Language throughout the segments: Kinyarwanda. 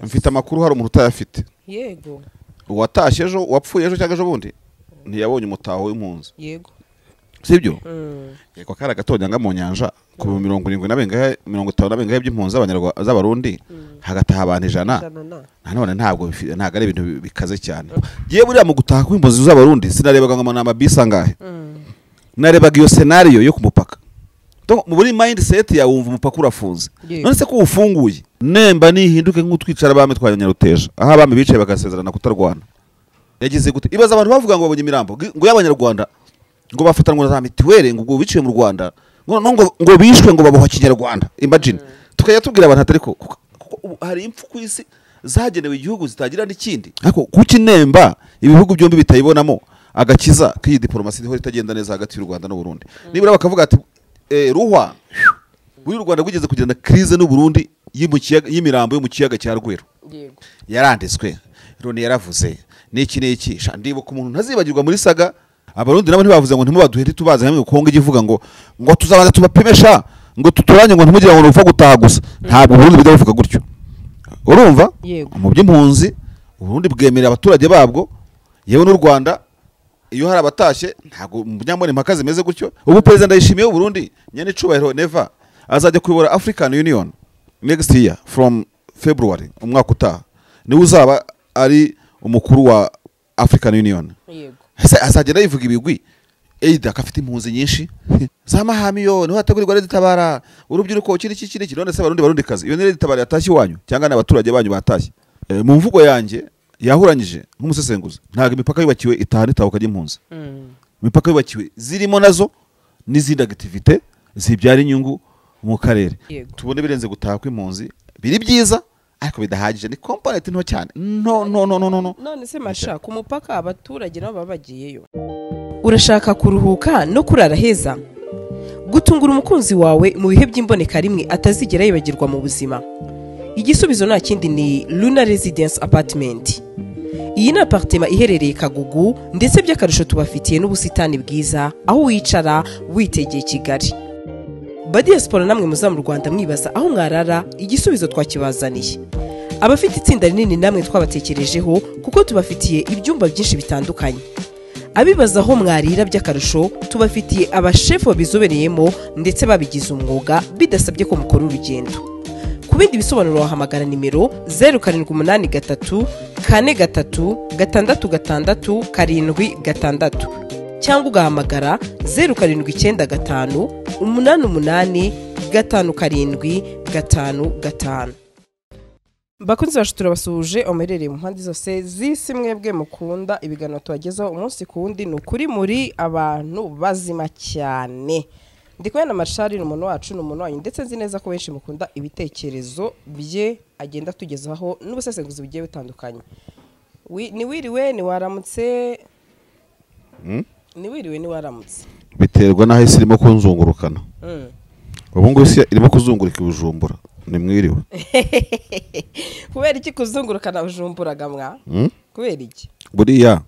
Mfite amakuru hari umuntu utayafite. Yego. Uwatashye ejo, wapfuye ejo cyangwa ejo bundi ntiyabonye umutaho w'impunzi. Yego. Sibyo? Yego kara gatonyanga mu nyanja ku 70 na bengahe 50 na bengahe by'impunzi abanyarwanda z'abarundi hagataha abantu 100. Nanone ntabwo ntago ari ibintu bikaze cyane. Giye buriya mu gutaha kw'impunzi z'abarundi sinarebaga ngo nama bisi angahe. Narebaga iyo scenario yo kumupaka. Donc muri mindset ya wumva umupaka urafunze. None se ko ufunguye nemba nihinduke nk'utwicara abami twa Nyaruteja aho abami bicaye bagasezerana kutarwana. Yagize gute? Ibaza abantu bavuga ngo babonye imirambo ngo y'abanyarwanda ngo bafatanwa na za mituweli ngo ubwo biciye mu Rwanda ngo ngo bishwe ngo baboha kinyarwanda. Imagine. Tukajya tubwira abantu atari ko hari impfu ku isi zagenewe igihugu zitagira n'ikindi. Ariko kuki nemba ibihugu byombi bitayibonamo agakiza k'iyi diplomasi ihora itagenda neza hagati y'u Rwanda n'u Burundi. Nibura bakavuga ati ruhwa buri Rwanda rwigeze kugirana crise n'u Burundi y'imirambo yo mu kiyaga cya Rweru. Yego. Yaranditswe. Roni yaravuze niki niki ndibuka umuntu ntazibagirwa muri saga. Abarundi nabo ntibavuze ngo ntimubaduhe ntitubaze hamwe Kongo igivuga ngo tuzabanza tubapimesha ngo tuturanye ngo ntimugira ngo rupfa gutaha gusa. Ntabwo Burundi bijya bivuga gutyo. Urumva? Mu by'impunzi Burundi bwemerera abaturage babwo yewe n'u Rwanda iyo hari abatashye ntabwo munyamone impaka zimeze gutyo. Ubu president Ndayishimiye w'u Burundi nyene cubahiro Neva azajya kuyobora African Union next year from February umwaka utaha. Niwe uzaba ari umukuru wa African Union. Yego. Azagenda yivuga ibigwi either akafite impunzi nyinshi za mahamiyo niho hategurirwa Red Tabara urubyiruko kiri iki kiri none se abarundi barundi kazi iyo ni Red Tabara yatashye iwanyu cyangwa n'abaturage banyu batashye. Mu mvugo yanjye yahuranyije nk'umusesenguzi ntago imipaka yubakiwe itahana itahuka ry'impunzi. Imipaka yubakiwe zirimo nazo n'izindi activité zibyara inyungu mu karere. Tubone birenze gutaha kw'impunzi biri byiza ariko bidahagije ni component nto cyane. No no no no no. None se masha ku mupaka abaturage nabo babagiyeyo. Urashaka kuruhuka no kurara heza? Gutungura umukunzi wawe mu bihe by'imboneka rimwe atazigera yibagirwa mu buzima. Igisubizo nta kindi ni Luna Residence Apartment. Iyi ni apartment iherereye Kagugu ndetse by'akarusho tubafitiye n'ubusitani bwiza aho wicara witegeye Kigali. Ba diaspora namwe muza mu Rwanda mwibaza aho mwarara, igisubizo twakibazaniye. Abafite itsinda rinini namwe twabatekerejeho kuko tubafitiye ibyumba byinshi bitandukanye. Abibaza aho mwarira by'akarusho tubafitiye abashefu babizobereyemo ndetse babigize umwuga bidasabye ko mukora urugendo. Ku bindi bisobanuro wahamagara nimero 0783 43 66 76 cyangwa ugahamagara 0795 88 57 55. Bakunzi bacu turabasuhuje omerereye mu mpande zose z'isi mwebwe mukunda ibiganiro tubagezaho umunsi ku wundi. Ni ukuri muri abantu bazima cyane. Ndi kumwe na Marshal, ni umuntu wacu, ni umuntu wanyu ndetse nzi neza ko benshi mukunda ibitekerezo bye agenda tugezaho n'ubusesenguzi bugiye butandukanye. Ni wiriwe ni waramutse. Ni wiriwe ni waramutse. Biterwa naho isi irimo kunzungurukana. Ubu ngubu isi irimo kuzungurika Bujumbura. Ni mwiriwe. Kubera iki kuzungurukana Bujumbura gamwa? Kubera iki? Buriya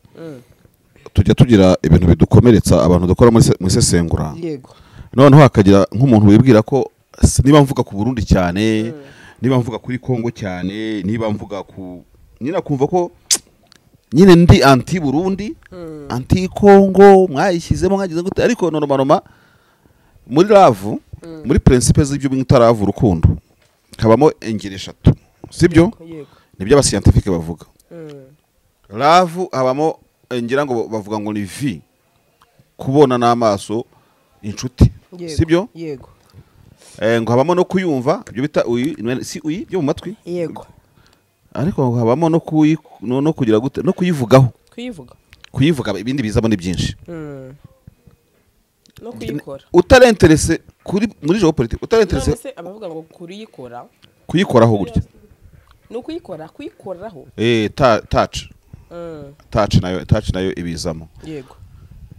tujya tugira ibintu bidukomeretsa abantu dukora muri sesengura. Yego. Noneho hakagira nk'umuntu wibwira ko niba mvuga ku Burundi cyane, niba mvuga kuri Kongo cyane, niba mvuga ku nyina kumva ko nyine ndi anti Burundi, anti Kongo mwayishyizemo mwagize gute, ariko normalement muri love, muri principe z'ibyo mwitaravu urukundo kabamo ingeri eshatu. Sibyo? Nibyo aba scientifique bavuga. Love habamo ngira ngo bavuga ngo ni vi kubona n'amaso inshuti. Sibyo? Yego. Ngo habamo no kuyumva ibyo bita uyi si uyi byo mu matwi. Yego. Ariko ngo habamo no kuyi no kugira gute no kuyivugaho. Kuyivuga. Kuyivuga ibindi bizamo ni byinshi. No kuyikora. Utarenterese kuri muri géopolitique, utarenterese. None se abavuga ngo kuriyikora. Kuyikoraho gutya. No kuyikora, kuyikoraho. Touch. Touch nayo ibizamo. Yego.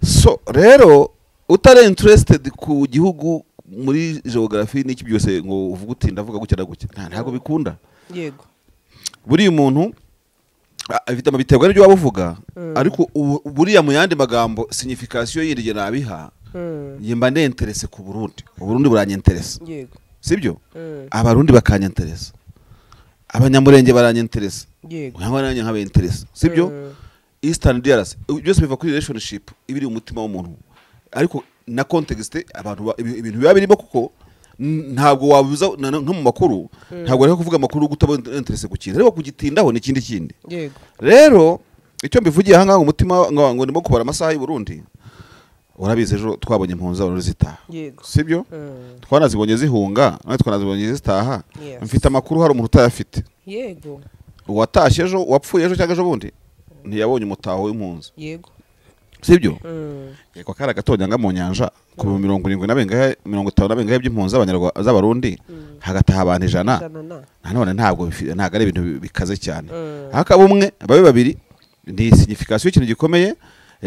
So rero utari interested ku gihugu muri geography n'iki byose ngo uvuga uti ndavuga gutya na gutya ntago bikunda. Yego. Buri umuntu afite amabiterwa n'ibyo wabuvuga ariko buriya mu yandi magambo signification yindi nabiha yimba ndenterese ku Burundi. Uburundi buranyenteresa. Yego. Sibyo? Abarundi bakanyenteresa. Abanyamurenge baranyenteresa, Yego. nkaba nanjye nkabenteresa, sibyo? Eastern DRC, byose biva kuri relationship ibiri mu mutima w'umuntu, ariko na context abantu ibintu biba birimo, kuko ntabwo wabuza nko mu makuru, ntabwo ariko kuvuga amakuru gutaba interest ku kintu, ariko kugitindaho ni ikindi kindi. Rero icyo mbivugiye aha ngaha, umutima ngo ndimo kubara amasaha y'u Burundi. Urabizi, ejo twabonye impunzi z'Abarundi zitaha, sibyo? Twanazibonye zihunga, natwe twanazibonye zitaha. Mfite amakuru, hari umuntu utayafite, uwatashye ejo, uwapfuye ejo cyangwa ejo bundi, ntiyabonye umutaho w'impunzi, sibyo? Yego, kari agatonyanga mu nyanja ku 70 na bengahe, 50 na bengahe by'impunzi z'Abarundi, hagataha abantu 100. 100 na. Nanone ntabwo ntabwo ari ibintu bikaze cyane. Hakaba umwe, babe babiri, ni signification y'ikintu gikomeye.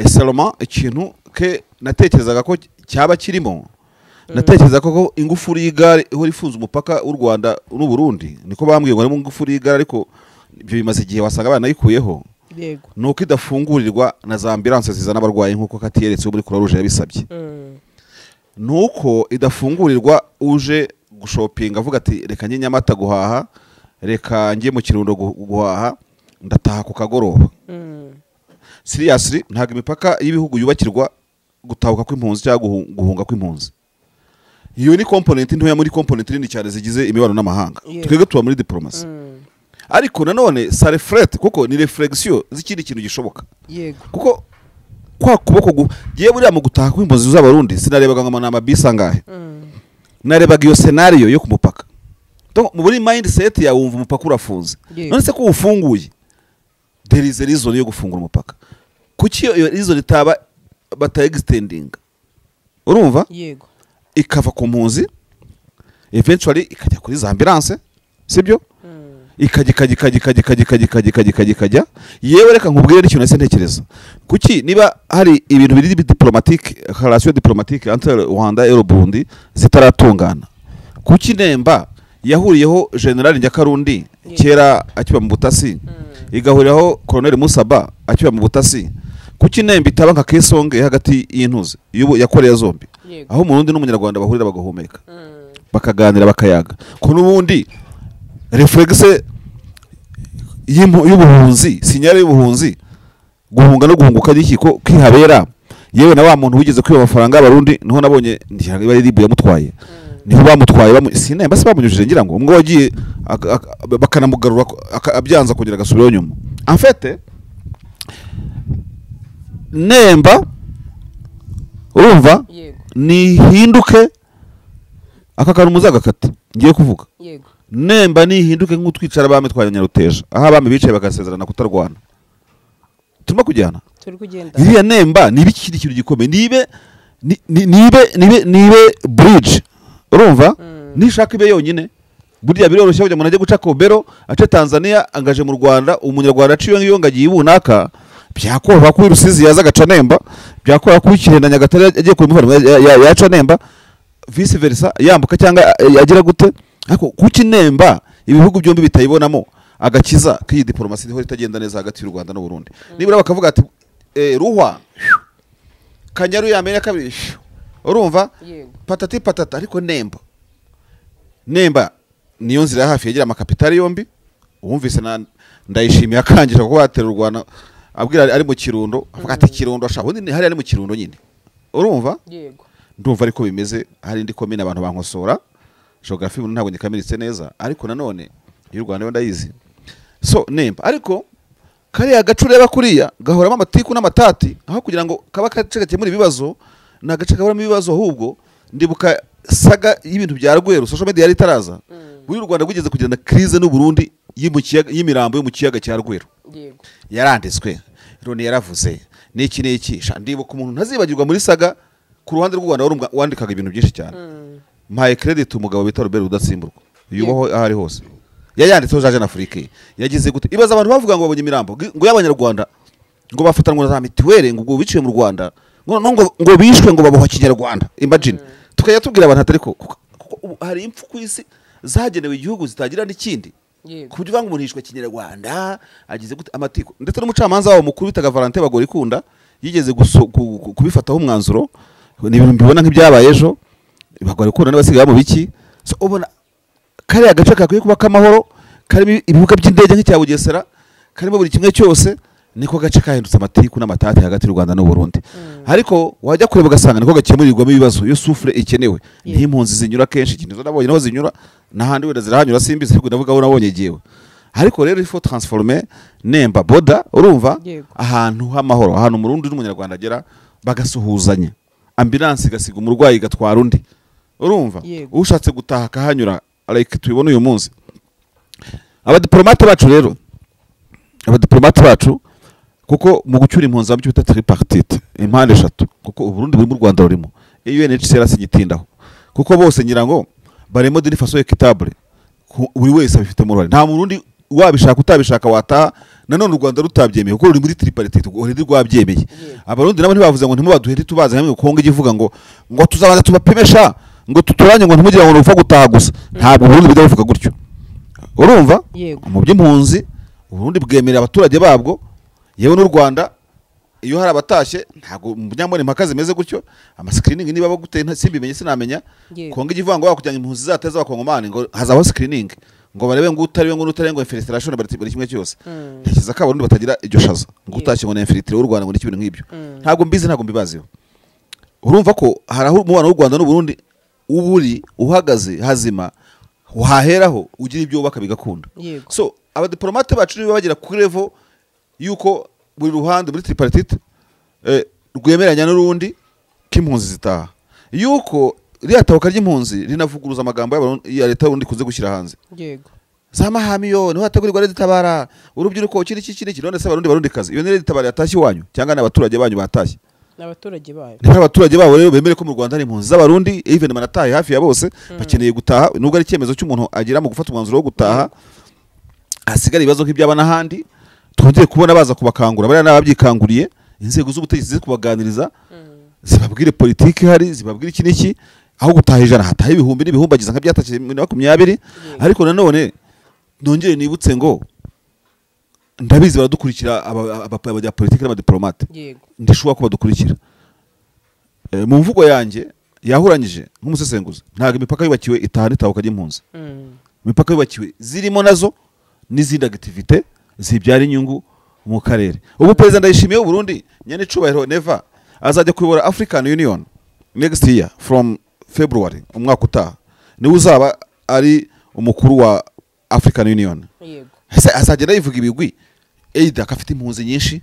Seulement ikintu ke natekerezaga ko cyaba kirimo, natekereza ko ingufuri y'igare ihora ifunze umupaka w'u Rwanda n'u Burundi, niko bambwiye ngo harimo ingufuri y'igare, ariko ibyo bimaze igihe, wasanga banayikuyeho. Nuko idafungurirwa na za ambulance zizana abarwayi nk'uko Katiyeretse wo muri Croix Rouge yabisabye. Nuko idafungurirwa uje gushopinga avuga ati reka njye Nyamata guhaha, reka njye mu Kirundo guhaha, ndataha ku kagoroba. Seriously, ntabwo imipaka y'ibihugu yubakirwa gutahuka kw'impunzi cyangwa guhunga kw'impunzi. Iyo ni component ntoya muri component nini cyane zigize imibano n'amahanga. Twebwe tuba muri diplomasi, ariko nanone ça reflète, kuko ni réflexion z'ikindi kintu gishoboka. Kuko kwa kuboko giye buriya mu gutaha kw'impunzi z'Abarundi, sinarebaga ngo ni amabisi angahe, narebaga iyo scenario yo ku mupaka. Donc mu buri mindset yawe wumva umupaka urafunze. None se ko ufunguye, there is a reason yo gufungura umupaka. Kuki iyo reason itaba bataextending, urumva? Ikava ku mpunzi, eventually ikajya kuri za ambulance, sibyo? Ikajya, ikajya, ikajya, ikajya, ikajya, ikajya, ikajya, ikajya, ikajya, ikajya. Yewe, reka nkubwire n'ikintu nahise ntekereza. Kuki niba hari ibintu biri diplomatique, relation diplomatique entre Rwanda et le Burundi zitaratungana, kuki Nemba yahuriyeho General Njyakarundi kera akiba mu butasi, igahuriraho Colonel Musaba akiba mu butasi, kuki Nemba itaba nka Kesonge hagati y'intuzi ya Korea zombi, aho Umurundi n'Umunyarwanda bahurira bagahumeka, bakaganira, bakayaga, ko n'ubundi réflexe y'ubuhunzi, signal y'ubuhunzi, guhunga no guhunguka n'iki, ko kihabera? Yewe, na wa muntu wigeze kwiba amafaranga y'Abarundi, niho nabonye ngira ari RIB yamutwaye, niho bamutwaye, sinemba se bamunyujije, ngira ngo umwe wagiye bakanamugarura abyanza kongera agasubirayo nyuma. En fait, Nemba, urumva, nihinduke, aka kantu muzagakata ngiye kuvuga. Nemba nihinduke nk'utwicara abami twa Nyaruteja, aho abami bicaye bagasezerana kutarwana. Turimo kujyana? Turi kugenda. Iriya Nemba niba ikindi kintu gikomeye, nibe nibe bridge, urumva? Nishaka ibe yonyine. Burya biroroshye kugira ngo umuntu ajye guca Kobero, ace Tanzania angaje mu Rwanda, Umunyarwanda aciye iyo ngo agiye ibunaka, byakoroha ko Rusizi yaza agaca Nemba, byakoroha ko Kirehe na Nyagatare agiye kumuvana yaca Nemba, vice versa, yambuka cyangwa agira gute. Ariko kuki Nemba ibihugu byombi bitayibonamo agakiza k'iyi diplomasi ihora itagenda neza hagati y'u Rwanda n'u Burundi? Nibura bakavuga ati Ruhwa, Kanyaru ya mbere ya kabiri, urumva, patati patata. Ariko Nemba niyo nzira ya hafi yegera amakapitali yombi. Wumvise na Ndayishimiye akangisha kuko batera u Rwanda, abwira ari mu Kirundo, avuga ati Kirundo asha ubundi hari ari mu Kirundo nyine, urumva? Ndumva ariko bimeze. Hari indi komine, abantu bankosora, geography ubu ntabwo nyikamiritse neza, ariko nanone y'u Rwanda yo ndayizi. So Nemba, ariko kariya gace ureba kuriya gahoramo amatiku n'amatati, aho kugira ngo kaba agace gakemura ibibazo, ni agace gahoramo ibibazo. Ahubwo ndibuka saga y'ibintu bya Rweru, social media yari itaraza, buri u Rwanda rwigeze kugirana crise n'u Burundi y'imirambo yo mu kiyaga cya Rweru. Yaranditswe, Loni yaravuze n'iki n'iki. Sha, ndibuka umuntu ntazibagirwa muri saga ku ruhande rw'u Rwanda wari wandikaga ibintu byinshi cyane, mpaye credit umugabo bita Robert Rudatsimburwa, yubaho aho ari hose, yayanditseho za Jeune Afrique. Yagize gute, ibaza abantu bavuga ngo babonye imirambo ngo y'Abanyarwanda, ngo bafatanwa na za mituweli, ngo ubwo biciwe mu Rwanda, ngo no ngo bishwe, ngo babohwa kinyarwanda. Imagine, tukajya tubwira abantu atari ko kuko ubu hari impfu ku isi zagenewe igihugu zitagira n'ikindi, ku buryo uvuga ngo umuntu yishwe kinyarwanda, agize gute, amatiku. Ndetse n'umucamanza wabo mukuru bitaga Valentin Bagorikunda yigeze kubifataho umwanzuro. Ni ibintu mbibona nk'ibyabaye ejo. Bagorikunda n'abasigaye mu biki. So ubona kariya gace kakwiye kuba k'amahoro. Karimo ibibuga by'indege nk'icya Bugesera, karimo buri kimwe cyose. Niko gace kahindutse amatiku n'amatati hagati y'u Rwanda n'u Burundi. Ariko wajya kureba ugasanga niko gakemurirwamo ibibazo iyo souffle ikenewe. N'impunzi zinyura kenshi, ikintu nabonye naho zinyura n'ahandi wenda zirahanyura simbizi, ariko ndavuga aho nabonye giyewe. Ariko rero il faut transformer Nemba boda, urumva, ahantu h'amahoro, ahantu Umurundi n'Umunyarwanda agera bagasuhuzanya, ambulance igasiga umurwayi igatwara undi, urumva, ushatse gutaha akahanyura like tubibona uyu munsi. Abadiplomate bacu rero, abadiplomate bacu, kuko mu gucyura impunzi byo bita tripartite, impande eshatu, kuko Uburundi buri mu Rwanda rurimo, UNHCR sigitindaho, kuko bose ngira ngo barimo d'une façon équitable, buri wese abifitemo uruhare. Nta Murundi wabishaka utabishaka wataha, nanone u Rwanda rutabyemeye kuko ruri muri tripartite, already rwabyemeye. Abarundi nabo ntibavuze ngo ntimubaduhe ntitubaze hamwe, Kongo igivuga ngo tuzabanza tubapimesha ngo tuturanye, ngo ntimugire ngo upfa gutaha gusa. Ntabwo Uburundi bijya bivuga gutyo, urumva. Mu by'impunzi Uburundi bwemerera abaturage babwo, yewe n'u Rwanda iyo hari abatashye ntabwo munyamone impaka zimeze gutyo. Ama screening niba baguteye simbimenye sinamenya. Kongo igivuga ngo bakujyanye impunzi zateza abakongomani ngo hazabaho screening ngo barebe ngo utari ngo n'utari ngo infiltration bari kimwe cyose. Ntekereza ko Abarundi batagira iryo shaza ngo utashye ngo na infiltré w'u Rwanda ngo n'ibintu nk'ibyo. Ntabwo mbizi, ntabwo mbibaziho. Urumva ko hari aho umubano w'u Rwanda n'u Burundi uburi uhagaze hazima, waheraho ugira ibyo wubaka bigakunda. So abadiplomate bacu niba bagera kuri level yuko buri ruhande muri tripartite rwemeranya n'urundi k'impunzi zitaha, yuko ririya tabuka ry'impunzi rinavuguruza amagambo ya leta y'Uburundi ikunze gushyira hanze. Yego. Za mahamiyo niho hategurirwa Red Tabara, urubyiruko kiri iki none se Abarundi Barundi kazi, iyo ni Red Tabara yatashye iwanyu cyangwa ni abaturage banyu batashye? N'abaturage bayo. Ni abaturage babo rero bemere ko mu Rwanda hari impunzi z'Abarundi, even manataye hafi ya bose bakeneye gutaha, nubwo ari icyemezo cy'umuntu agira mu gufata umwanzuro wo gutaha. Hasigara ibibazo nk'ibyaba n'ahandi, twongeye kubona baza kubakangura, bariya n'ababyikanguriye, inzego z'ubutegetsi ziri kubaganiriza, zibabwire politiki ihari, zibabwire iki n'iki, aho gutaha ijana hataha ibihumbi n'ibihumbagiza nka byatashye muri 20. Ariko nanone nongere nibutse ngo ndabizi baradukurikira abanya politiki n'abadiplomate, ndishuwa ko badukurikira. Mu mvugo yanjye yahuranyije nk'umusesenguzi, ntabwo imipaka yubakiwe itaha n'itahuka ry'impunzi. Imipaka yubakiwe zirimo nazo n'izindi activité zibyara inyungu mu karere. Ubu President Ndayishimiye w'u Burundi Nyenicubahiro Neva azajya kuyobora African Union next year from February, umwaka utaha, niwe uzaba ari umukuru wa African Union. Yego. Azagenda yivuga ibigwi, either akafite impunzi nyinshi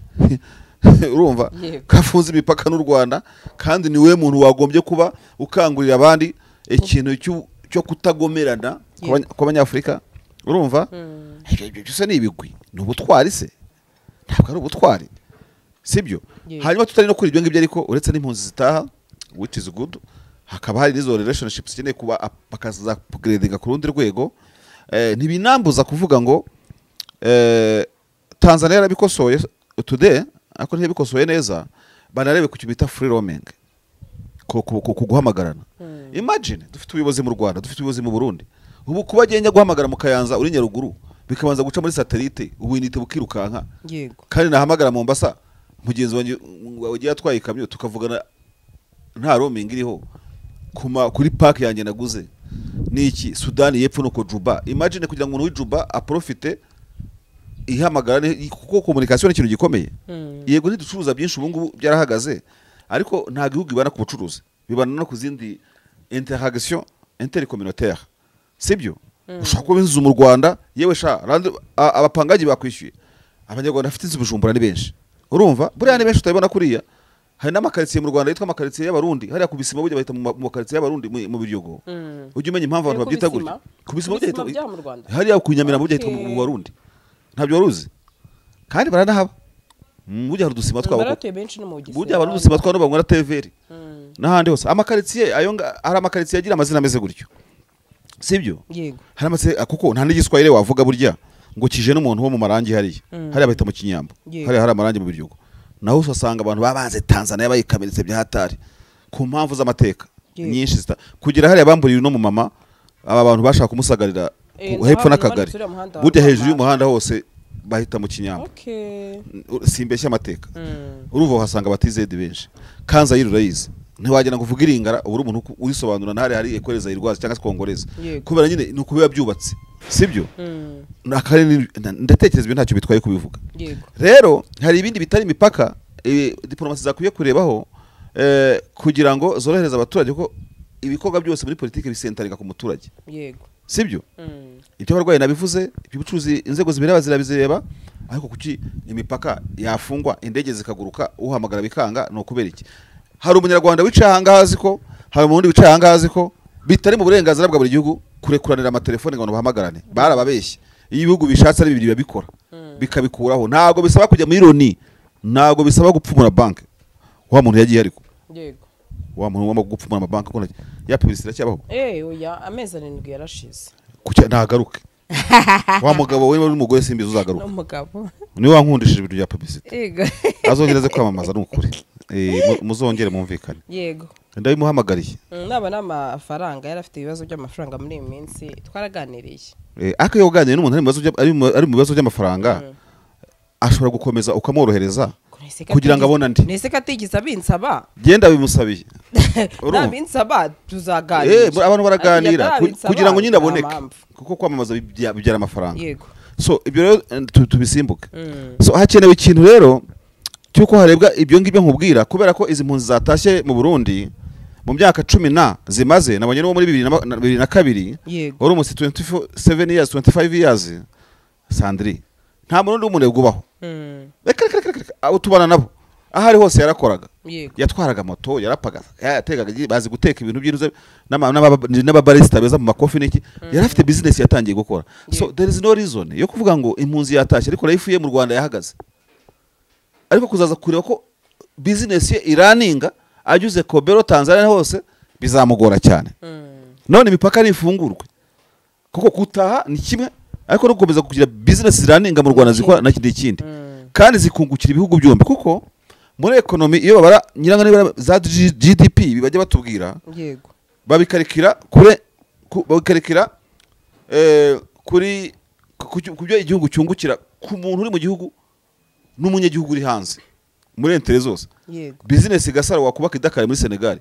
urumva, kafunze imipaka n'u Rwanda, kandi niwe muntu wagombye kuba ukangurira abandi ikintu cyo kutagomerana kw'Abanyafrika, urumva. Ibyo byose ni ibigwi, ni ubutwari se? Ntabwo ari ubutwari, sibyo? Hanyuma tutari no kuri ibyo ngibyo, ariko uretse n'impunzi zitaha which is good, hakaba hari n'izo relationships zikeneye kuba bakaza upgradinga ku rundi rwego. Ntibinambuza kuvuga ngo Tanzania yarabikosoye today, ariko ntibikosoye neza, banarebe ku kintu bita free roaming, ku guhamagarana. Imagine dufite ubuyobozi mu Rwanda, dufite ubuyobozi mu Burundi, ubu kuba agenda guhamagara mu Kayanza uri Nyaruguru bikabanza guca muri satellite, ubu inite bukirukanka. Yego. Kandi nahamagara Mombasa mugenzi wanjye wagiye atwaye ikamyo tukavugana nta roaming iriho kuri park yanjye naguze. Niki Sudani y'Epfo nuko Juba. Imagine kugira ngo umuntu w'ijuba aprofite ihamagara, kuko communication ni ikintu gikomeye. Yego ntiducuruza byinshi ubu ngubu byarahagaze, ariko nta gihugu ibana ku bucuruzi, bibana no ku zindi interaction intercommunautaire, sibyo? Ushobora kuba inzu mu Rwanda, yewe sha abapangaji bakwishyuye, Abanyarwanda bafite inzu Bujumbura ni benshi, urumva, buriya ni benshi utabibona kuriya. Hari n'amakaritsiye mu Rwanda yitwa amakaritsiye y'Abarundi, hariya ku Bisima burya bahita mu makaritsiye y'Abarundi mu Biryogo. Ujye umenya impamvu abantu babyita gutyo. Ku Bisima burya bahita hariya ku Nyamirambo burya hitwa mu Barundi, ntabyo waruzi, kandi baranahaba. Burya hari udusima twabo, burya hari udusima twabo bangwa na TVR n'ahandi hose. Amakaritsiye ayo hari amakaritsiye agira amazina ameze gutyo, sibyo? Hari amase kuko nta n'igiswahili wavuga burya ngo kije n'umuntu wo mu marangi hariya, hariya bahita mu Kinyambo, hariya hari amarangi mu Biryogo. Naho usanga abantu babanze Tanzania bayikamiritse bya hatari ku mpamvu z'amateka nyinshi kugira hariya bamburiye no mu mama, aba bantu bashaka kumusagarira hepfo n'akagari, burya hejuru y'umuhanda hose bahita mu Kinyambo. Simbeshya amateka, urumva uhasanga abatizedi benshi. Kanza yirura yize Ntiwagenda ngo uvuge iringara ubura umuntu urisobanura ntare hari ekoreza irwaza cyangwa se kongoreza. Kubera nyine ni uko biba byubatse. Sibyo? Ndatekereza ibyo ntacyo bitwaye kubivuga. Rero hari ibindi bitari imipaka diplomasi zakwiye kurebaho kugira ngo zorohereze abaturage ko ibikorwa byose muri politike bisentarika ku muturage. Yego. Sibyo? Ibyo abarwayi nabivuze, iby'ubucuruzi inzego zibireba zirabizireba, ariko kuki imipaka yafungwa indege zikaguruka uhamagara bikanga no kubera iki? Hari umunyarwanda wicaye ahangaha azi ko, hari umurundi wicaye ahangaha azi ko bitari mu burenganzira bwa buri gihugu kurekuranira amatelefone ngo bahamagarane. Barababeshye. Iyo ibihugu bishatse ari bibiri babikora bikabikuraho. Ntabwo bisaba kujya muri Loni, ntabwo bisaba gupfumura banke. Wa muntu yagiye ariko. Yego. Wa muntu wama gupfumura amabanki ko ya publicité cyabaho. Oya amezi 7 yarashize. Kuki ntagaruke? Wa mugabo we n'umugore simbizi uzagaruka. N'umugabo. Ni wankundishije ibintu bya publicité. Yego. Azongereze kwamamaza n'ukuri. Muzongere mumvikane. Yego. Ndabimuhamagariye. Naba n'amafaranga yarafite ibibazo by'amafaranga muri iyi minsi twaraganiriye. Ariko iyo uganiriye n'umuntu ari mu bibazo by'amafaranga ashobora gukomeza ukamworohereza kugira ngo abone andi. Nese katigisa binsaba. Genda bimusabiye. Nabinsaba tuzaganira. Abantu baraganira kugira ngo nyine aboneke kuko kwamamaza bibyara amafaranga. Yego. So ibyo rero tubisimbuke. So hakenewe ikintu rero cyuko harebwa ibyo ngibyo nkubwira kubera ko izi mpunzi zatashye mu Burundi mu myaka 10 zimaze nabonye no muri 2022 wari umunsi 27 years 25 years Sandri nta murundi w'umunebwe ubaho. Reka abo tubana nabo aho ari hose yarakoraga. Yatwaraga moto, yarapaga, yategaga, bazi guteka ibintu by'inuze n'ababarista beza mu makofi n'iki. Yari afite business yatangiye gukora. So there is no reason yo kuvuga ngo impunzi yatashye ariko life ye mu Rwanda yahagaze. Ariko kuzaza kureba ko business ye iraninga ajuze Kobero Tanzania hose bizamugora cyane. None imipaka nifungurwe. Kuko kutaha ni kimwe ariko no gukomeza kugira business ziraninga mu Rwanda zikora na kindi kindi. Kandi zikungukira ibihugu byombi kuko muri economy iyo babara nyiranga niba za GDP bibajya batubwira. Yego. Babikarikira kure babikarikira kuri kubyo igihugu cyungukira ku muntu uri mu gihugu n'umunyagihugu uri hanze muri entere zose. Yego. Business gasaro wakubaka idakare muri Senegal.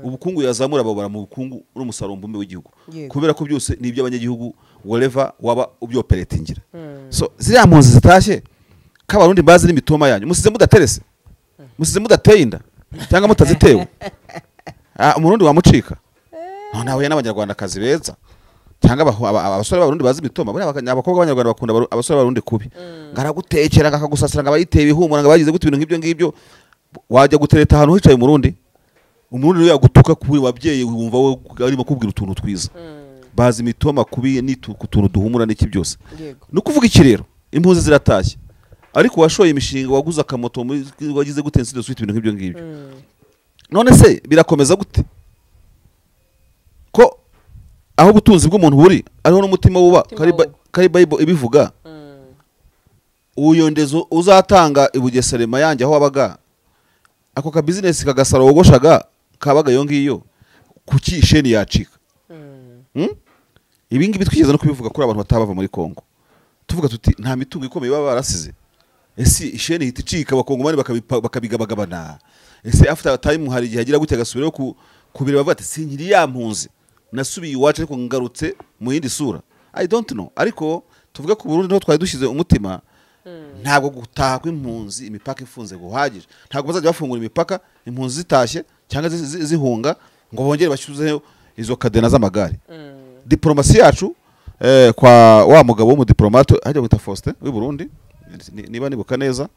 Ubukungu yazamura babara mu bukungu n'umusaruro mbumbe w'igihugu. Kubera ko byose ni iby'abanyagihugu whatever waba ubyoperatingira. So ziriya mpunzi zitashye kabarundi bazi n'imitoma yanyu musize mudaterese. Musize mudateye inda cyangwa mutazitewe. Umurundi wamucika. None nawe n'abanyarwanda kazi beza. Cyangwa abasore b'abarundi bazi imitoma buriya abakobwa b'abanyarwanda bakunda abasore b'abarundi kubi. Ngaragutekera ngakagusasira ngabayiteye ibihumura ngabagize gute ibintu nk'ibyo ngibyo. Wajya gutereta ahantu hicaye umurundi. Umurundi yagutuka kuri wabyeyi wumva we arimo kubwira utuntu twiza. Bazi imitoma kubi n'utuntu duhumura n'iki byose. No kuvuga iki rero impunzi ziratashye. Ariko washoye imishinga waguze akamoto wagize gute insido suite ibintu nk'ibyo ngibyo. None se birakomeza gute? Ko aho ubutunzi bw'umuntu buri ariho n'umutima wuba kari Bible ibivuga. Uyondezo uzatanga ibugeserema yanjye aho wabaga ako ka business kagasaro wogoshaga kabaga yo ngiyo kuki isheni yacika. Ibi ngibi twigeze no kubivuga kuri abantu batabava muri Kongo. Tuvuga tuti nta mitungo ikomeye baba barasize. Ese isheni hita icika abakongomani bakabigabagabana. Ese after time hari igihe agira gute agasubirayo kubira bavuga ati sinkiri ya mpunzi nasubiye iwacu ariko ngarutse mu yindi sura. I don't know. Ariko tuvuge ku Burundi niho twari dushize umutima. Ntabwo gutaha kw'impunzi imipaka ifunze guhagije. Ntabwo bazajya bafungura imipaka impunzi zitashye cyangwa zihunga ngo bongere bashyuzeho izo kadena z'amagare. Diplomasi yacu kwa wa mugabo w'umudiplomate hajya gwita Faustin w'i Burundi niba nibuka neza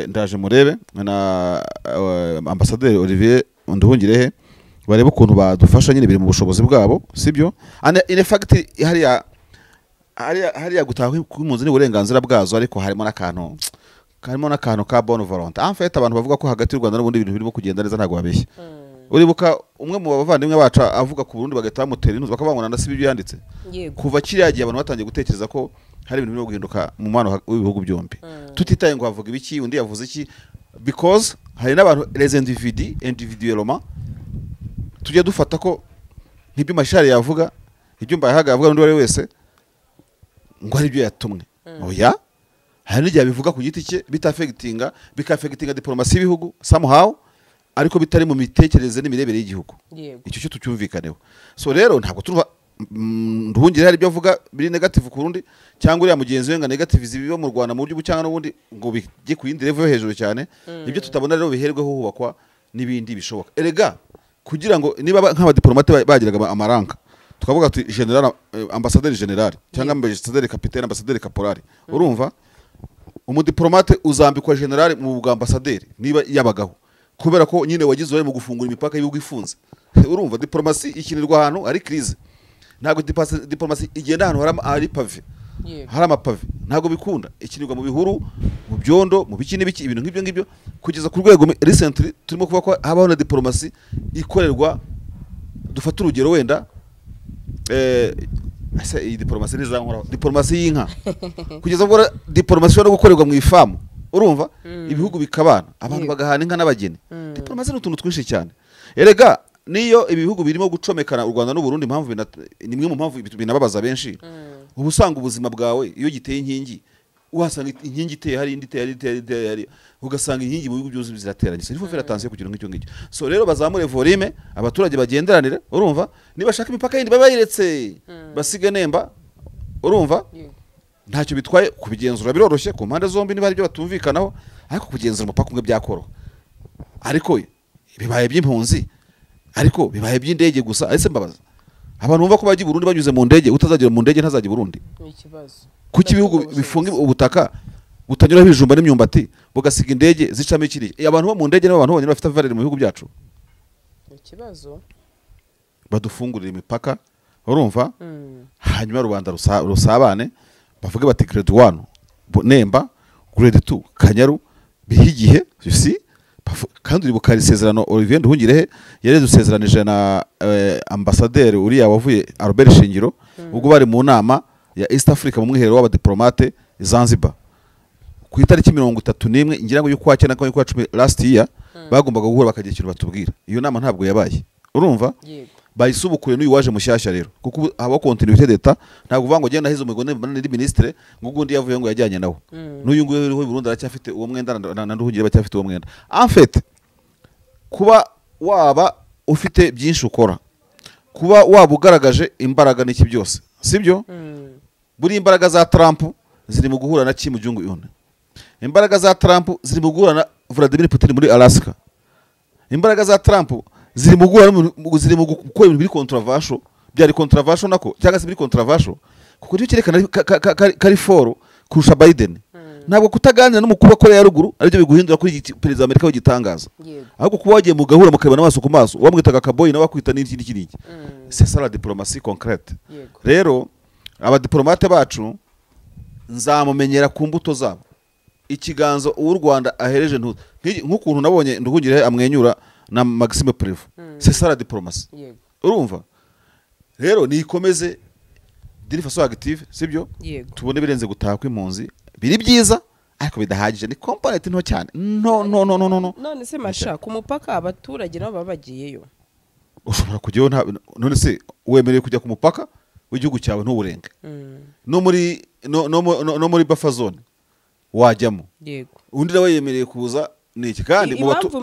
ndaje murebe na ambassadeur Olivier Nduhungirehe barebe ukuntu badufasha nyine biri mu bushobozi bwabo sibyo. And in fact hariya gutaha kw'impunzi ni uburenganzira bwazo ariko harimo n'akantu ka bonne volonté. En fait abantu bavuga ko hagati y'u Rwanda n'ubundi ibintu birimo kugenda neza ntago babeshya. Uribuka umwe mu bavandimwe bacu avuga ku Burundi bagahita bamutera intuzi bakabangona ndasiba ibyo yanditse. Kuva kiriya gihe abantu batangiye gutekereza ko hari ibintu birimo guhinduka mu mubano w'ibihugu byombi. Tutitaye ngo havuga ibiki undi yavuze iki because hari n'abantu les individus individuellement tujye dufata ko nk'ibyo Mashari yavuga ibyo Mbayahaga yavuga n'undi wese ngo ari byo yatumwe. Oya hari n'igihe bivuga ku giti cye bitafectinga bikafectinga diplomasi y'ibihugu somehow ariko bitari mu mitekerereze n'imirebere y'igihugu. Icyo cyo tucyumvikaneho. So rero ntabwo turumva Nduhungire hari ibyo avuga biri negative ku rundi cyangwa uriya mugenzi we nga negative zibiba mu Rwanda mu buryo bucyanga n'ubundi ngo bijye ku yindi level yo hejuru cyane. Ibyo tutabona rero biherweho hubakwa n'ibindi bishoboka. Erega kugira ngo niba nk'abadiplomate bagiraga amaranka tukavuga ati general, ambassadeur general cyangwa ambassadeur capitaine, ambassadeur caporal, urumva umudiplomate uzambikwa general mu bwa ambassadeur niba yabagaho, kubera ko nyine wagize uruhare mu gufungura imipaka y'ibihugu ifunze. Urumva diplomasi ikinirwa ahantu ari crise, ntabwo diplomasi igenda ahantu hari pave, hari amapave, ntabwo bikunda. Ikinirwa mu bihuru, mu byondo, mu biki n'ibiki, ibintu nk'ibyo ngibyo, kugeza ku rwego recently turimo kuvuga ko habaho na diplomasi ikorerwa. Dufate urugero wenda ese iyi diplomasi ntizankora, diplomasi y'inka, kugeza ubwo diplomasi ishobora no gukorerwa mu ifamu, urumva ibihugu bikabana, abantu bagahana inka n'abageni. Diplomasi ni utuntu twinshi cyane. Erega niyo ibi bihugu birimo gucomekana u Rwanda n'u Burundi, impamvu ni imwe mu mpamvu binababaza benshi. Uba usanga ubuzima bwawe iyo giteye inkingi, uhasanga inkingi iteye hari indi iteye hari iteye hari, ugasanga inkingi mu bihugu byose zirateranye. Il faut faire attention kugira nk'icyo ngicyo. So rero bazamure volume, abaturage bagenderanire, urumva niba shaka imipaka yindi babayiretse basige Nemba, urumva ntacyo bitwaye kubigenzura, biroroshye ku mpande zombi niba ari byo batumvikanaho, ariko kugenzura umupaka umwe byakoroha. Ariko bibaye by'impunzi, ariko bibaye by'indege gusa. Ese mbabaza abantu bumva ko bajya i Burundi banyuze mu ndege, utazagera mu ndege ntazajya i Burundi. Kuki ibihugu bifunga ubutaka butanyuraho ibijumba n'imyumbati bugasiga indege zicamo ikiriya? Abantu bo mu ndege n'abantu bonyine bafite valeur mu bihugu byacu. Ikibazo badufungurira imipaka, urumva hanyuma rubanda rusabane, bavuge bati grade 1 Nemba, grade 2 Kanyaru, bihigihe you see. Kandi uribuka isezerano Olivier Nduhungirehe yari dusezeranije na ambassadeur uriya wavuye Albert Shingiro, ubwo bari mu nama ya East Africa mu mwiherero w'abadiplomate Zanzibar ku itariki 31 ngira ngo y'ukwa 9 y'ukwa 10 last year, bagombaga guhura bakagira ikintu batubwira. Iyo nama ntabwo yabaye, urumva bayisubukuye n'uyu waje mushyashya rero, kuko haba continuité d'etat. Ntabwo uvuga ngo genda nahize umugo n'indi ministre ngo ugundi yavuye ngo yajyanye nawo, n'uyu nguyu uriho Burundi aracyafite uwo mwenda na Nduhungire bacyafite uwo mwenda. En fait kuba waba ufite byinshi ukora, kuba waba ugaragaje imbaraga n'iki byose, sibyo? Buri imbaraga za Trump ziri mu guhura na Kim Jong Un, imbaraga za Trump ziri mu guhura na Vladimir Putin muri Alaska, imbaraga za Trump ziri mu guhura, ziri mu gukora ibintu biri controversial, byari controversial nako cyangwa se biri controversial, kuko cyo cyerekana kari foro kurusha Biden. Ntabwo kutaganira n'umukuru wa Korea ya ruguru aribyo biguhindura kuri perezida wa Amerika w'igitangaza, ahubwo kuba wagiye mu gahura mukabana amaso ku maso, wamwitaga kaboyi nawe akwita n'iki n'iki n'iki. C'est ça la diplomatie concrète. Rero abadiplomate bacu nzamumenyera ku mbuto zabo. Ikiganza uw'u Rwanda ahereje nk'ukuntu nabonye Nduhungire amwenyura na Maxime Prévost, c'est ça la diplomatie. Urumva rero nikomeze d'une façon active, sibyo? Tubone birenze gutaha kw'impunzi, biri byiza ariko bidahagije, ni component nto cyane. No no no no no. None se masha ku mupaka abaturage nabo babagiyeyo, ushobora kujyayo? None se wemerewe kujya ku mupaka w'igihugu cyawe ntuburenge? No muri no muri buffer zone wajyamo. Undi nawe yemereye kuza niki? Kandi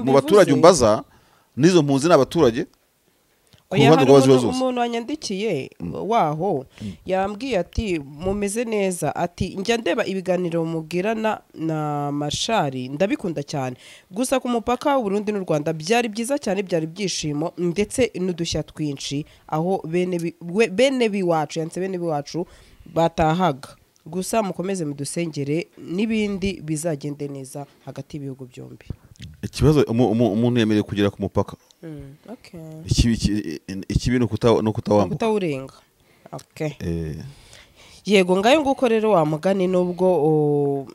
mu baturage umbaza nizo mpunzi n'abaturage. Umuntu wanyandikiye waho yambwiye ati mumeze neza, ati njya ndeba ibiganiro mubwirana na Mashari ndabikunda cyane, gusa ku mupaka w'u Burundi n'u Rwanda byari byiza cyane, byari byishimo ndetse n'udushya twinshi aho bene biwacu yanse bene biwacu batahaga, gusa mukomeze mudusengere n'ibindi bizagende neza hagati y'ibihugu byombi. Ikibazo umuntu yemereye kugera ku mupaka, ikibi no kutawambuka, kutawurenga. Okay. Yego ngayo nguko rero wa mugani, nubwo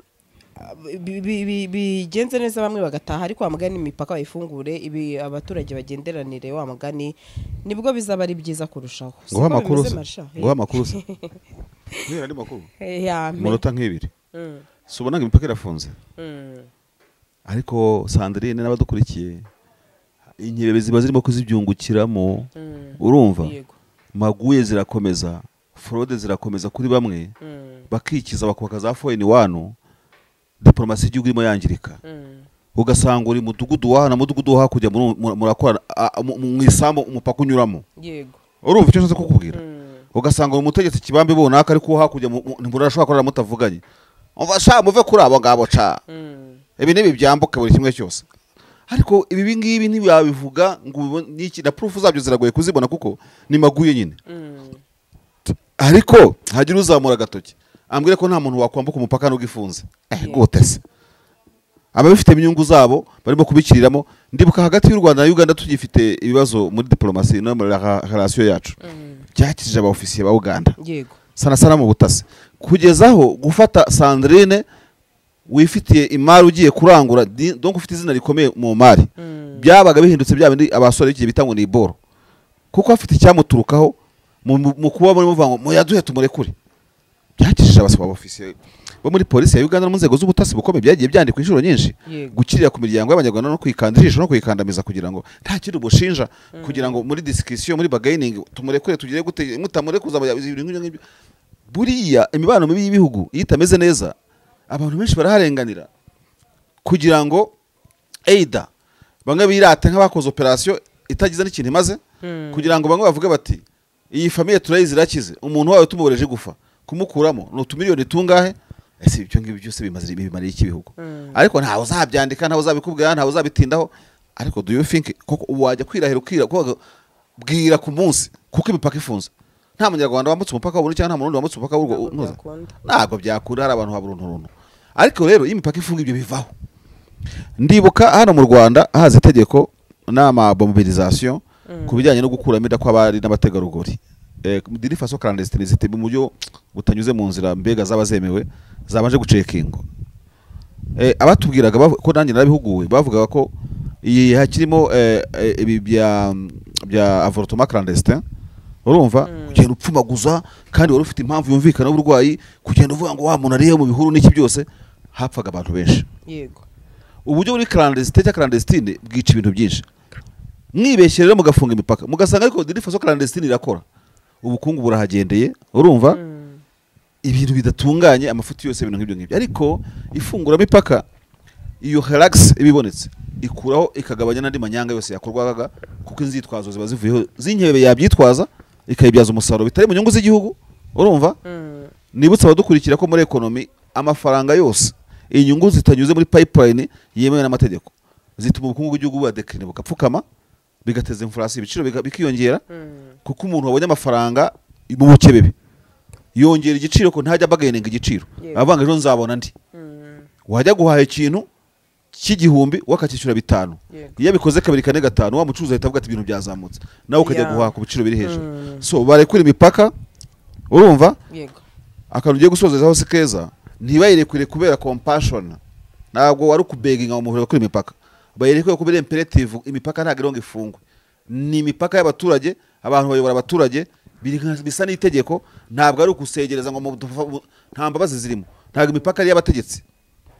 bigenze neza bamwe bagataha, ariko wa mugani imipaka bayifungure, ibi abaturage bagenderanire wa mugani, nibwo bizaba ari byiza kurushaho. Nguha amakuru se. Niba ari makuru. Umunota nk'ibiri. Subona ngo imipaka irafunze. Ariko Sandrine n'abadukurikiye inkebe ziba zirimo kuzibyungukiramo, urumva maguye zirakomeza, fraude zirakomeza kuri bamwe, bakikiza bakubaka za foreign wano, diplomasi y'igihugu irimo yangirika. Ugasanga uri mudugudu wa na mudugudu wa hakurya murakora mu isambu umupaka unyuramo. Yego. Urumva icyo nshaka kukubwira? Ugasanga uri umutegetsi kibambe bonaka ariko hakurya ntimurashobora korera mutavuganye. Umva sha muve kuri abo ngabo ca. Ibi nibi byambuka buri kimwe cyose. Ariko ibi ngibi ntibabivuga ngo niki na proof zabyo ziragoye kuzibona kuko ni maguye nyine. Ariko hagira uzamura gatoki ambwire ko nta muntu wakwambuka umupaka n'ugifunze. Gute se? Ababifite inyungu zabo barimo kubikiriramo. Ndibuka hagati y'u Rwanda na Uganda tugifite ibibazo muri diplomasi no muri relation yacu. Byakijije aba officier ba Uganda. Yego. Sana sana mu butasi. Kugezaho gufata Sandrine wifitiye imari ugiye kurangura, donc ufite izina rikomeye mu mari. Byabaga bihindutse bya bindi abasore bigiye bita ngo ni iboro. Kuko afite icyamuturukaho mu kuba muri muvango muyaduhe tumurekure. Byakijije abasaba officier bo muri polisi ya Uganda no mu nzego z'ubutasi bukomeye byagiye byandikwa inshuro nyinshi gukirira ku miryango y'abanyarwanda no kwikandisha no kwikandamiza kugira ngo nta kintu bushinja, kugira ngo muri discussion muri bargaining tumurekure tugire gute mutamurekuza ibintu nk'ibyo. Buriya imibano mibi y'ibihugu iyo itameze neza abantu benshi baraharenganira kugira ngo either bamwe birate nk'abakoze operation itagize n'ikintu imaze, kugira ngo bamwe bavuge bati iyi famille turayizi irakize, umuntu wawe tumuboreje gufa kumukuramo ni utumiliyoni tungahe? Ese ibyo ngibyo byose bimaze bimariye iki bihugu? Ariko ntawe uzabyandika, ntawe uzabikubwira, ntawe uzabitindaho. Ariko do you think koko wajya kwirahira ukira bwira ku munsi kuko imipaka ifunze nta munyarwanda wambutse umupaka w'u Burundi cyangwa nta murundi wambutse umupaka w'u Rwanda? Ntabwo byakunda, hari abantu haburuntu. Ariko rero iyo imipaka ifunga ibyo bivaho. Ndibuka hano mu Rwanda haza itegeko n'ama mobilisation ku bijyanye no gukuramo inda kw'abari n'abategarugori. D'une façon clandestine zite mu buryo butanyuze mu nzira mbega zaba zemewe zabanje gucekingo. Abatubwiraga ko nanjye narabihuguwe bavugaga ko iyi hakirimo ibi bya avortement clandestin, urumva kugenda upfumaguza kandi wari ufite impamvu yumvikana y'uburwayi, kugenda uvuga ngo wa muntu ariye mu bihuru n'iki byose, hapfaga abantu benshi. Yego. Uburyo buri clandestine cyangwa clandestine bwica ibintu byinshi. Mwibeshye rero mugafunga imipaka mugasanga ariko d'une façon clandestine irakora, ubukungu burahagendeye, urumva ibintu bidatunganye, amafuti yose ibintu nk'ibyo ngibyo. Ariko ifungura mipaka iyo relax ibibonetse ikuraho ikagabanya n'andi manyanga yose yakorwaga, kuko inzitwazo ziba zivuyeho zinkebe yabyitwaza ikayibyaza umusaruro bitari mu nyungu z'igihugu, urumva. Nibutse abadukurikira ko muri economy amafaranga yose inyungu zitanyuze muri pipeline yemewe n'amategeko zituma ubukungu bw'igihugu buba decline bugapfukama, bigateza inflation, ibiciro bikiyongera, kuko umuntu wabonye amafaranga mu bukebebe yongera igiciro ko ntajya bargaining igiciro, avanga ejo nzabona ndi. Wajya guhaha ikintu cy'igihumbi wakakishyura 5, iyo bikoze kabiri kane gatanu wa mucuruzi ahita avuga ati ibintu byazamutse, nawe ukajya guhaha ku biciro biri hejuru. So barekura imipaka, urumva. Akantu ugiye gusozezaho si keza, ntibayirekure kubera compassion, ntabwo wari ukubeginga mu muhuro kuri imipaka, bayirekure kubera imperative. Imipaka ntabwo ironga ifungwe, ni imipaka y'abaturage, abantu bayobora abaturage, bisa n'itegeko, ntabwo ari ukusegereza ngo nta mbabazi zirimo. Ntabwo imipaka ari y'abategetsi,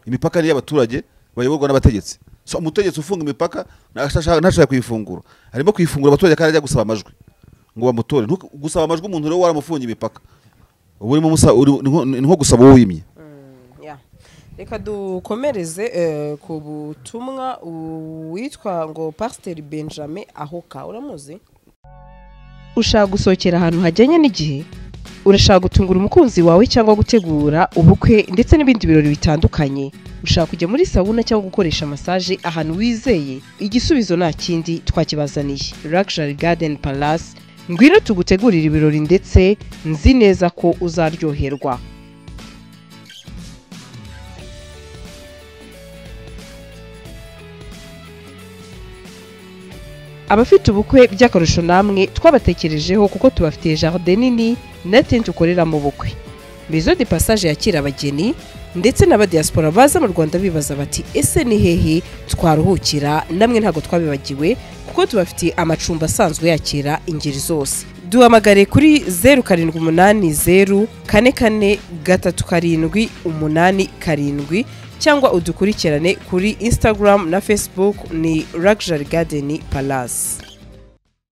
imipaka ari y'abaturage bayoborwa n'abategetsi. So umutegetsi ufunga imipaka ntashaka kuyifungura, arimo kuyifungura abaturage kandi ajya gusaba amajwi ngo bamutore. Gusaba amajwi umuntu rero waramufungiye imipaka ubu urimo ni nko gusaba uwo wimye. Reka dukomereze ku butumwa witwa ngo Pasteur Benjamin Ahoka, uramuzi? Ushaka gusohokera ahantu hajyanye n'igihe, urashaka gutungura umukunzi wawe cyangwa gutegura ubukwe ndetse n'ibindi birori bitandukanye, ushaka kujya muri sauna cyangwa gukoresha massage ahantu wizeye, igisubizo nta kindi twakibazaniye. Luxury Garden Palace, ngwino tugutegurira ibirori ndetse nzi neza ko uzaryoherwa. Abafite ubukwe by'akarusho namwe twabatekerejeho kuko tubafitiye jardin nini na tente ukorera mu bukwe. Maison de passage yakira abageni ndetse n'abadiaspora baza mu Rwanda bibaza bati ese ni hehe twaruhukira? Namwe ntago twabibagiwe kuko tubafitiye amacumbi asanzwe yakira ingeri zose. Duhamagare kuri 0780 44 37 87 cyangwa udukurikirane kuri Instagram na Facebook ni Luxury Garden Palace.